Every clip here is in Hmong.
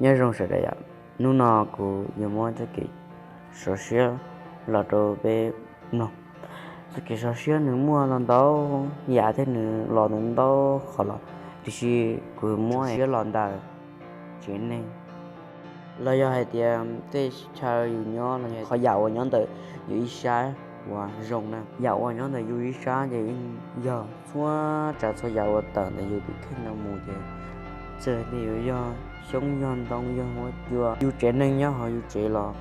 Nyob zoo sawv daws yom, hnub no kuv yuav muab txoj kev sov siab los rau peb mloog. Txoj kev sov siab nws muaj los ntau yam thiab nws los ntau ntau qhov los, tiam sis kuv muab siab los ntawm tsev neeg los yog hais tias tej chaw yus nyob los yog qhov yam uas nyob ntawm yus ib sab uas zoo na. Yam uas nyob ntawm yus ib sab ces yeej yog txhua tsav txhua yam uas tawm ntawm yus tus kheej no mus ces txawm tias yuav yog xyoob yog ntoo yog huab cua, yus tsev neeg nyob hauv yus tsev los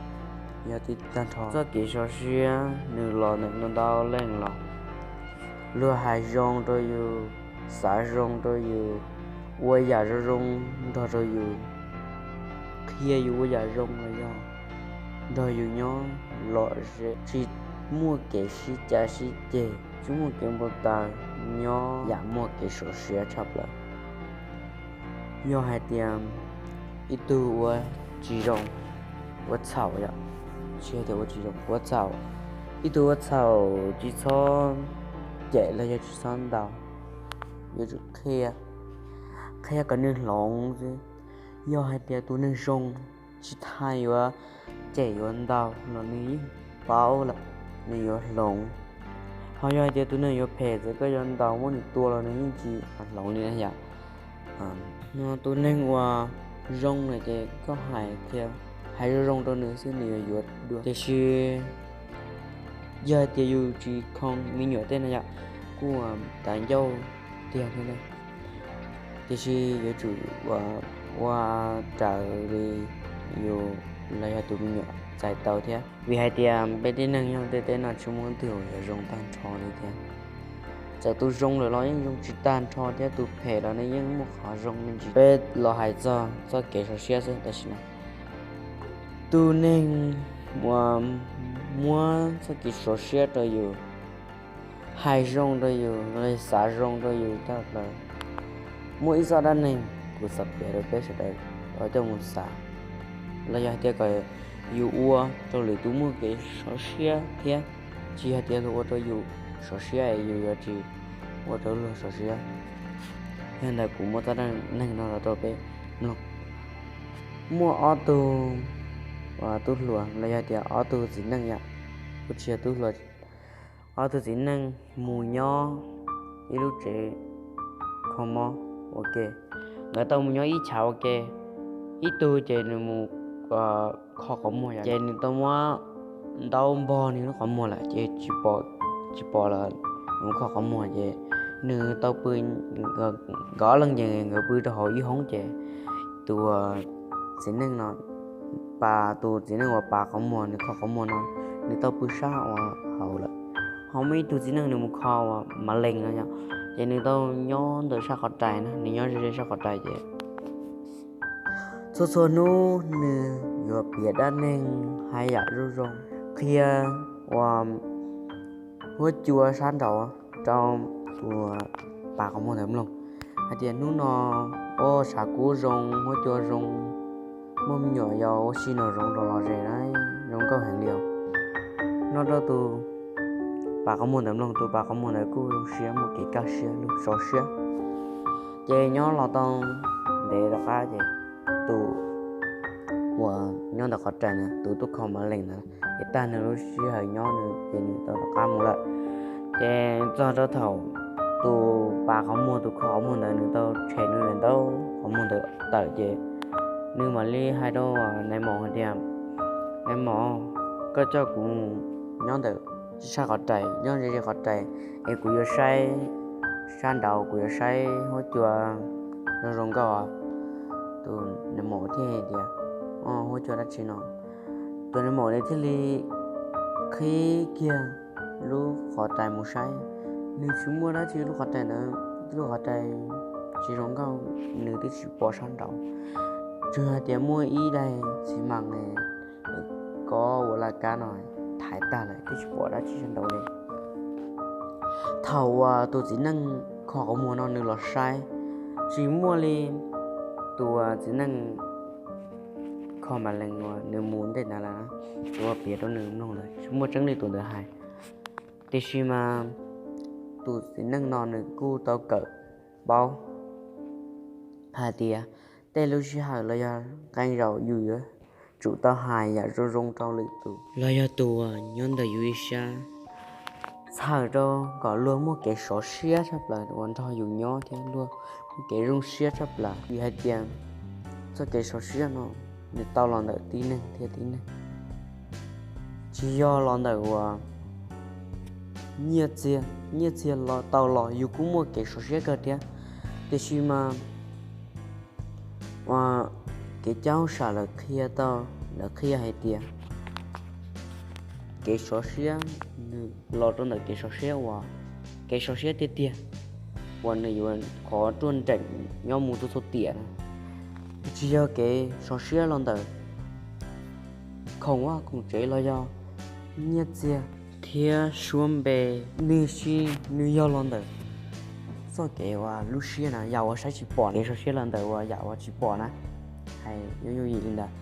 yog tib tag nrho. Txoj kev sov siab nws los ntau ntau leej los luag hais zoo rau yus, xav zoo rau yus, ua yam zoo zoo nrog rau yus, qhia yus ua yam zoo los yog nrog yus nyob lom zem, tsis muaj kev sib cav sib ceg, tsis muaj kev npau taws, nyob yam muaj kev sov siab tshaj plaws. Yog hais tias ib tug ua tsis zoo, ua txhaum yom, tsis hais tias ua tsis zoo, ua txhaum, ib tug ua txhaum tsis txhob cem los yog tsis txhob ntaus, yuav tsum qhia, qhia kom nws hloov xwb. Yog hais tias tus neeg zoo tsis tas yuav cem yuav ntaus los nws yeej paub lawm, nws yuav hloov. Ho yog hais tias tus neeg yuav phem txawm koj yuav ntaus muab nws tua los nws yeej tsis hloov li na yom. No tus neeg uas zoo lawm ces koj hais tias hais zoo zoo rau nws xwb nws yuav yuav dua. Tiam sis yog hais tias yus tsis khoo me nyuam tej no yom, kuj tas ncauj tiag thiab na. Tiam sis yuav tsum ua raws li yus los yog tus me nyuam txais tau thiab. Vim hais tias peb tib neeg nyob tej teb no tsis muaj leej twg yuav zoo tag nrho li thiab. Txawm tus zoo lawm los yeej zoo tsis tag nrho thiab, tus phem los nws yeej muaj qhov zoo me ntsis. Peb los hais txog txoj kev sov siab xwb tam sim no. Tus neeg uas muab txoj kev sov siab rau yus, hais zoo rau yus los xav zoo rau yus tag plaws. Muaj ib txoj dab neeg kuv xav piav rau peb sawv daws coj mus xav, los yog hais tias kom yus ua rau lwm tus muaj kev sov siab thiab, tsis yog tias luag ua rau yus sov siab es yus yuav tsis ua rau luag sov siab. Yog ntawd kuv muab txoj dab neeg no los rau peb mloog. Muaj ob tug tub hluas los yog tias ob tug txiv neej yom, kuj tsis yog tub hluas, ob tug txiv neej mus nyob ib lub tsev kho mob ua ke. Nkawd tau mus nyob ib chav ua ke, ib tug ces nws mus kho qhov muag ces nws tau muab ntaub npog nws lub qhov muag lawm ces tsis pom lawm. Nws mus kho qhov muag ces nws tau pw, nkawd ob leeg ces nkawd pw rau hauv ib hoob ces tus txiv neej no, pas tus txiv neej uas pas qhov muag, nws kho qhov muag no, nws tau pw sab uas hauv lawm. Ho muaj ib tug txiv neej nws mus kho uas mav lees no yom, ces nws tau nyob ntawm sab qhov rais na, nws nyob ze ze sab qhov rais ces txhua txhua hnub nws yuav piav dab neeg hais yam zoo zoo, qhia uas huab cua sab nraud rau tus pas qhov muag ntawd mloog hais tias hnub no, o, tshav kub zoo, huab cua zoo, muaj me nyuam yaus ua si no zoo rau los ze na, zoo nkauj heev li os. No rau tus pas qhov muag ntawd mloog, tus pas qhov muag ntawd kuj zoo siab, muaj kev kaj siab, lub sov siab. Ces nyob los tau ntev tom qab ces tus uas nyob ntawm qhov rais na, tus tub kho mav lees ntawd, ces tag nws lub sij hawm nyob nws ces nws tau rov qab mus lawm. Ces txog rau thaum tus pas qhov muag, tus kho qhov muag ntawd nws tau tshem nws daim ntaub qhov muag ntawd tawm ces nws mam li hais rau nais maum hais tias, Nais maum, koj coj kuv mus nyob ntawm sab qhov rais, nyob ze ze qhov rais, es kuv yuav saib sab nraud, kuv yuav saib huab cua zoo zoo nkauj. Tus nais maum thiaj hais tias, O, huab cua dab tsi no? Tus nais maum ntawd thiaj li qhib kiag lub qhov rais mus saib, nws tsis muaj dab tsi lub qhov rais ntawd, lub qhov rais tsis zoo nkauj, nws twb tsis pom sab nraud, tsuas hais tias muaj ib daim xi mas kob ua laj kab no thaiv tag lawm, twb tsis pom dab tsi sab nraud li. Thaum uas tus txiv neej kho qhov muag no nws los saib, tsis muaj li tus txiv neej kho mav lees uas nws mus ntej ntawd lawm, tus uas piav rau nws mloog lawm, tsis muaj tseeb li tus ntawd hais. Tiam sis mas tus txiv neej no nws kuj tau kawm paub hais tias tej lub sij hawm los yog qee zaum yus yuav tsum tau hais yam zoo zoo rau lwm tus los yog tus uas nyob ntawm yus ib sab, txhawm rau kom luag muaj kev sov siab tshaj plaws uas nrog yus nyob thiab luag muaj kev zoo siab tshaj plaws. Vim hais tias txoj kev sov siab no nws tau los ntawm tib neeg thiab tib neeg, tsis yog los ntawm uas nyiaj txiag. Nyiaj txiag tau los yus kuj muaj kev sov siab kawg thiab, tiam sis mas ua kev caub sam lawv qhia tau, lawv qhia hais tias kev sov siab nws los rau ntawm kev sov siab uas kev sov siab tiag tiag uas nws yuav qhov ruaj nreem nyob mus txhua txhua tiam na. Tsis yog kev sov siab los ntawm khoom vaj khoom tsev los yog nyiaj txiag thiab suab npe, nws tsis, nws yog los ntawm txoj kev uas lub siab na, yam uas saib tsis pom, kev sov siab los ntawm uas yam uas tsis pom na. Hais yooj yooj yim li ntawd,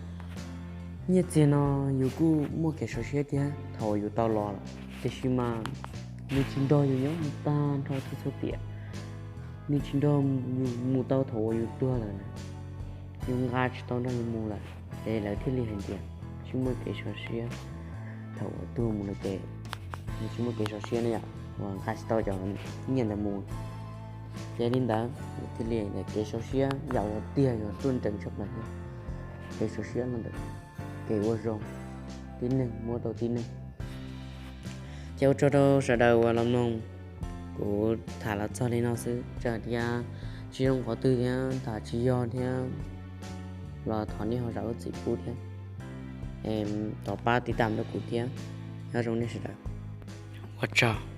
nyiaj txiag no yus kuj muaj kev sov siab thiab thaum uas yus tau los lawm, tiam sis mas nws tsis nrog yus nyob mus tag nrho txhua txhua tiam, nws tsis nrog yus mus tau thaum uas yus tuag lawm na, yus nqa tsis tau nrog yus mus lawm, ces lawv thiaj li hais tias tsis muaj kev sov siab. Thaum uas tuag mus lawm ces nws tsis muaj kev sov siab na yom, uas nqa tsis tau cov nyiaj ntawd mus. Ces li ntawd thiaj li tias kev sov siab yam uas tiag yog ruaj nreem tshaj plaws thiab, kev sov siab los ntawm kev ua zoo tib neeg muab rau tib neeg. Ces ua tsaug rau sawv daws uas los mloog kuv tham los txog li no xwb, tsam tias tsis zoo qhov twg thiab tham tsis yog thiab los thov nej ho zam lub txim pub thiab, thov pab tiv tam rau kuv thiab. Nyob zoo nej sawv daws, ua tsaug.